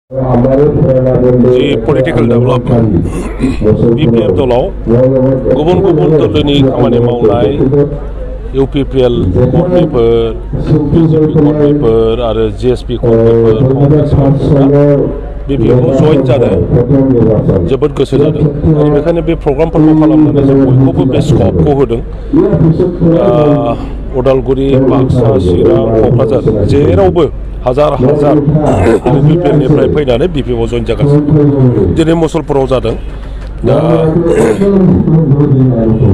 जि political development BPF दलाव गुबुन गुबुन दोलोनि खामानि मावनाय इउपिपिएल कर्मीफोर बिजेपि कर्मीफोर आरो जिएसपि कर्मीफोर कांग्रेस कर्मीफोरा बिपिएफआव जइन जानो जोबोद गोसो जादों आरो बेखायनो बे प्रग्रामफोरखौ खालामनानै जों बयखौबो बे स्कपखौ होदों। उदालगुरि बाक्सा चिरां क'क्राझार जेरावबो हाजार हाजार बिपिएलनिफ्राय फैनानै बिपिएफआव जइन जागासिनो दिनै मुसलपुराव जादों। दा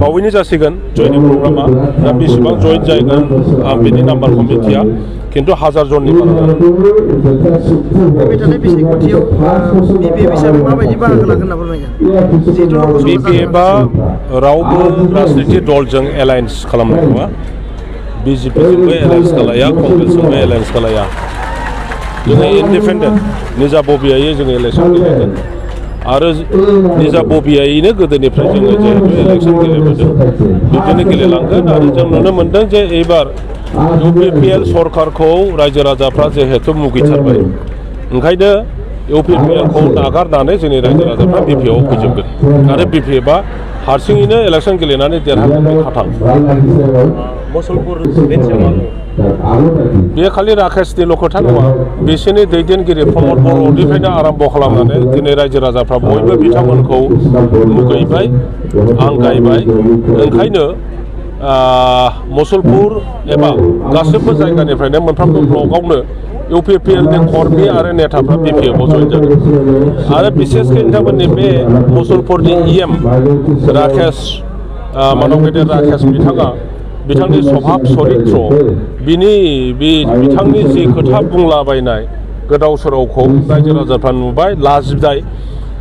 बावैनो जासिगोन जयनिं प्रग्रामा दा बेसेबां जइन जागोन आं बिनि नाम्बारखौ मिथिया किन्तु हाजार जननि बिपिएफआ रावबो राजनिति दलजों एलायन्स खालामनाय नङा। बिजेपिजोंबो एलायन्स खालाया कंग्रेसजोंबो एलायन्स खालाया जोङो इन्डिपेन्डेन्ट निजा बबियायै जोङो इलेक्सन गेलेगोन आरो निजा बबियायैनो गोदोनिफ्राय जोङो जिहेतु इलेक्सन गेलेबोदों बिदिनो गेलेलांगोन आरो जों नुनो मोन्दों जे एबार इउपिपिएल सरकारखौ रायजो राजाफ्रा जिहेतु मुगैथारबाय ओंखायनो इउपिपिएलखौ नागारनानै जोंनि रायजो राजाफ्रा बिपिएफआव फैजोबगोन आरो बिपिएफआ हारसिङैनो इलेक्सन गेलेनानै देरहागोन खाथां। बे खालि राकेशनिल' खोथा नङा बिसोरनि दैदेनगिरि प्रमद बर'निफ्रायनो आरम्भ खालामनानै दिनै रायजो राजाफ्रा बयबो बिथांमोनखौ मुगैबाय आंगायबाय ओंखायनो मुसलपुर एबा गासैबो जायगानिफ्रायनो मोनफ्रोमबो ब्लकआवनो इउपिपिएलनि कर्मी आरो नेताफ्रा बिपिएफआव जइन जादों आरो बिसेसकै नोंथांमोननि बे मुसलपुरनि इएम राकेश मानव गेदेर राकेश बिथाङा बिथांनि स्वभाब चरित्र बिथांनि जि खोथा बुंलाबायनाय गोदाव सोरावखौ रायजो राजाफ्रा नुबाय लाजिबाय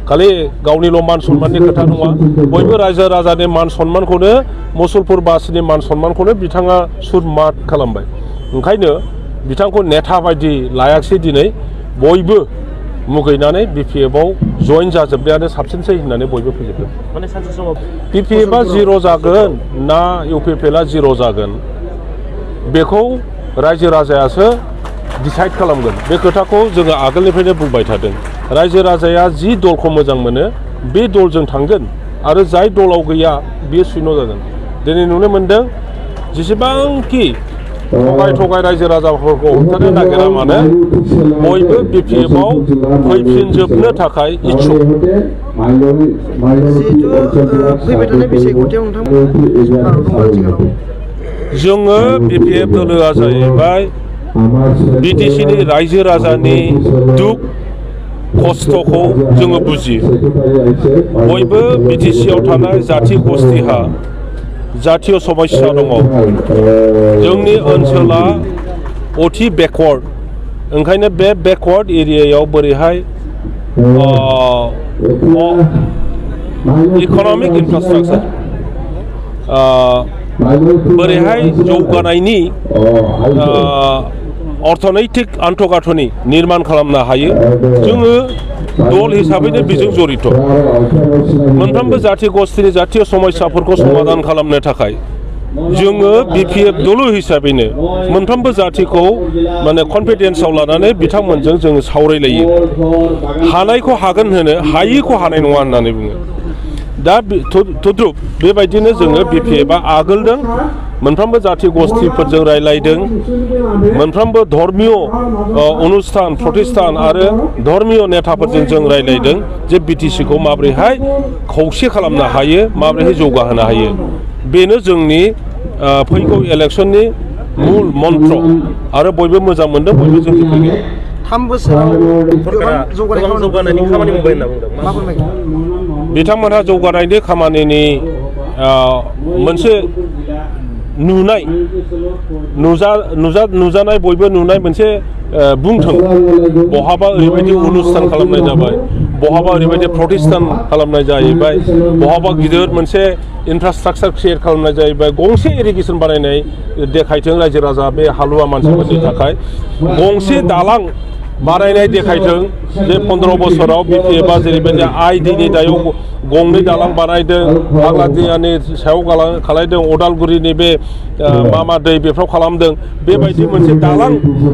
खालि गावनिल' मान सन्माननि खोथा नङा बयबो रायजो राजानि मान सन्मानखौनो मुसलपुरबासिनि मान सन्मानखौनो बिथाङा सुरमात खालामबाय ओंखायनो बिथांखौ नेता बायदि लायाखिसै दिनै बयबो मुगैनानै बिपिएफआव जइन जाजोबनायानो साबसिनसै होननानै बयबो फैजोबदों। माने सानसे समाव बिपिएफआ जिर' जागोन ना इउपिपिएलआ जिर' जागोन बेखौ रायजो राजायासो डिसाइड खालामगोन बे खोथाखौ जोङो आगोलनिफ्रायनो बुंबाय थादों। रायजो राजाया जि दलखौ मोजां मोनो बे दलजों थांगोन आरो जाय दलाव गैया बेयो शून्य जागोन। दिनै नुनो मोन्दों जेसेबांखि थगाय रायजो राजाफोरखौ हमथानो नागिरा मानो बयबो बिपिएफआव फैफिनजोबनो थाखाय इच्छुक। जोङो बिपिएफ दोलोआ जाहैबाय बिटिसिनि रायजो राजानि दुख खस्थ'खौ जोङो बुजियो बयबो बिटिसिआव थानाय जाथि गस्तिहा जातीय समस्या दङ जोंनि ओनसोला अति बेकवार्ड ओंखायनो बे बेकवार्ड एरियायाव बोरैहाय इक'नमिक इनफ्रास्ट्राक्चार बोरैहाय जौगानायनि अर्थनैतिक आन्तगाथनि निर्माण खालामनो हायो जोङो दल हिसाबैनो बेजों जड़ित मोनफ्रोमबो जाथि गस्तिनि जातीय समस्याफोरखौ समाधान खालामनो थाखाय जोङो बिपिएफ दल हिसाबैनो मोनफ्रोमबो जाथिखौ माने कनफिडेन्सआव लानानै बिथांमोनजों जोङो सावरायलायो हानायखौ हागोन होनो हायिखौ हानाय नङा होननानै बुङो। दा तद्रुप बेबायदिनो जोङो बिपिएफआ आगोलदों मोनफ्रोमबो जाथि गस्तिफोरजों रायलायदों मोनफ्रोमबो धर्मीय अनुष्ठान प्रतिष्ठान आरो धर्मीय नेताफोरजों जों रायलायदों जे बिटिसिखौ माबोरैहाय खौसे खालामनो हायो माबोरैहाय जौगाहोनो हायो बेनो जोंनि फैगौ इलेक्सननि मूल मन्त्र आरो बयबो मोजां मोनदों बयबो जों फैगोन 3 बोसोराव गोबां जौगानायनि खामानि मावबाय होनना बुंदों मा फोरमायगोन बिथांमोनहा जौगानायनि खामानिनि मोनसे नुजानाय बयबो नुनाय मोनसे बुंथों बहाबा ओरैबायदि अनुष्ठान खालामनाय जाबाय बहाबा ओरैबायदि प्रतिष्ठान खालामनाय जाहैबाय बहाबा गिदिर मोनसे इनफ्रास्ट्राक्चार क्रिएट खालामनाय जाहैबाय गंसे इरिगेसन बानायनाय देखायथों रायजो राजा बे हालुवा मानसिफोरनि थाखाय गंसे दालां बानायनाय देखायथों जे 15 बोसोराव बिटिएफआ जेरैबायदि आइडिनि दायाव गंनै दालां बानायदों फाग्लादियानि सायाव खालायदों अदालगुरिनि बे मामा दै बेफ्राव खालामदों बेबायदि मोनसे दालां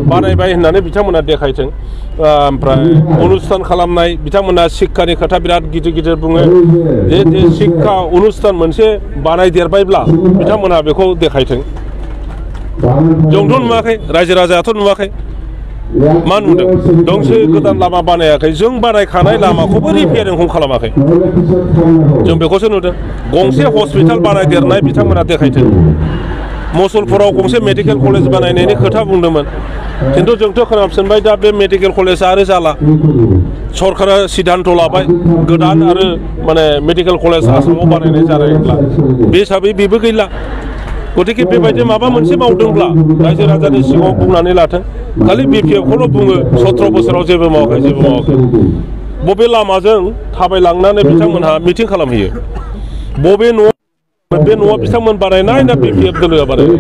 बानायबाय होननानै बिथांमोना देखायथों ओमफ्राय अनुस्थान खालामनाय बिथांमोना शिक्षानि खोथा बिराद गिदिर गिदिर बुङो जे शिक्षा अनुस्थान मोनसे बानायदेरबायब्ला बिथांमोना बेखौ देखायथों जोंथ' नुवाखै रायजो राजायाथ' नुवाखै मा नुदों दोंसे गोदान लामा बानायाखै जों बानायखानाय लामाखौबो रिपेयारिं खालामाखै जों बेखौसो नुदों गंसे हस्पिटाल बानायदेरनाय बिथांमोना देखायथों मुसलपुराव गंसे मेडिकेल कलेज बानायनायनि खोथा बुंदोंमोन खिन्थु जोंथ' खोनाफिनबाय दा बे मेडिकेल कलेज आरो जाला सरकारा सिद्धान्त लाबाय गोदान आरो माने मेडिकेल कलेज आसामाव बानायनाय जानायब्ला बे हिसाबै बेबो गैला गतिके बेबायदि माबा मोनसे मावदोंब्ला रायजो राजानि सिगाङाव बुंनानै लाथों खालि बिपिएफखौल' बुङो 17 बोसोराव जेबो मावाखै बबे लामाजों थाबायलांनानै बिथांमोनहा मिटिं खालामहैयो बबे न'आव बे न'आ बिथांमोन बानायनाय ना बिपिएफ दोलोआ बानायनाय